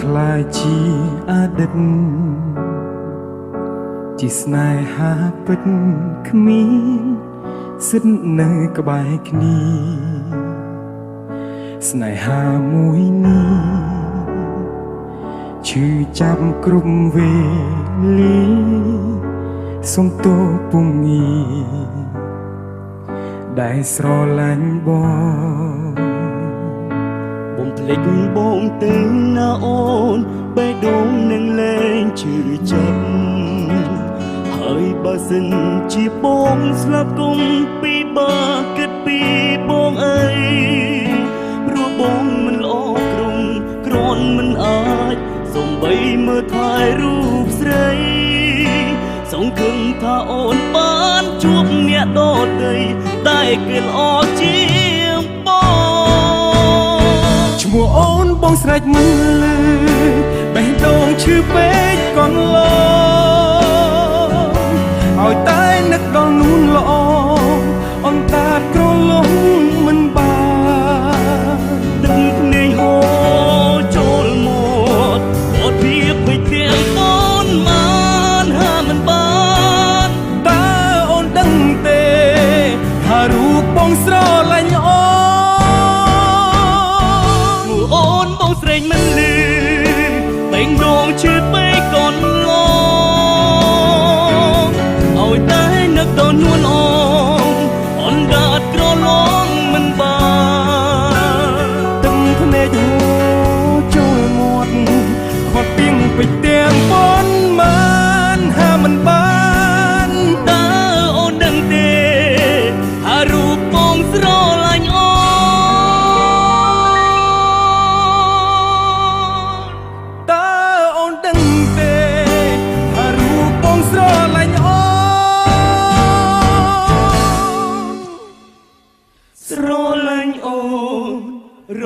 ក្លាយជាអតីតជាស្នេហាពិតគ្មានសិទ្ធនៅក្បែរគ្នាស្នេហាមួយនេះឈឺចាប់គ្រប់វេលាសុំទោសពុំងារដែលស្រឡាញ់បង បំភ្លេចបងទៅណាអូនបេះដូងនឹងលែងឈឺចាប់ហើយបើសិនជាបងស្លាប់គុំពីបាគិតពីបងអីព្រោះបងមិនល្អក្រុងគ្រាន់មិនអាចសំបីមើលថែរូបស្រី សង្ឃឹមថាអូនបានជួបអ្នកដទៃតែគេល្អជាងបង ឈ្មោះអូនបងស្រែកមិនលឺបេះដូងឈឺពេកកន្លងឲ្យតែនឹកដល់នួនល្អអន្តាតក្រឡុងមិនបាន ទឹកភ្នែកហូរចូលមកបត់ភាពពេចទាំងអូនបានហាមិនបាន តើអូនដឹងទេថារូបបងស្រឡាញ់អូន មួអូនបងស្រែកមិនលឺបែងដងឈឺពេកកន្លងឲ្យតែនឹកដល់នួនអូនអណ្ដាតក្រឡងមិនបាន ទឹកភ្នែកហូរចូលមាត់ខ្វាត់ពីងពេចទាំងប៉ុន្មានហាមិនបាន តើអូនដឹងទេថារូបបងស្រឡាញ់អូន តើអូនដឹងទេថារូបបងស្រឡាញ់អូន ស្រឡាញ់អូនរ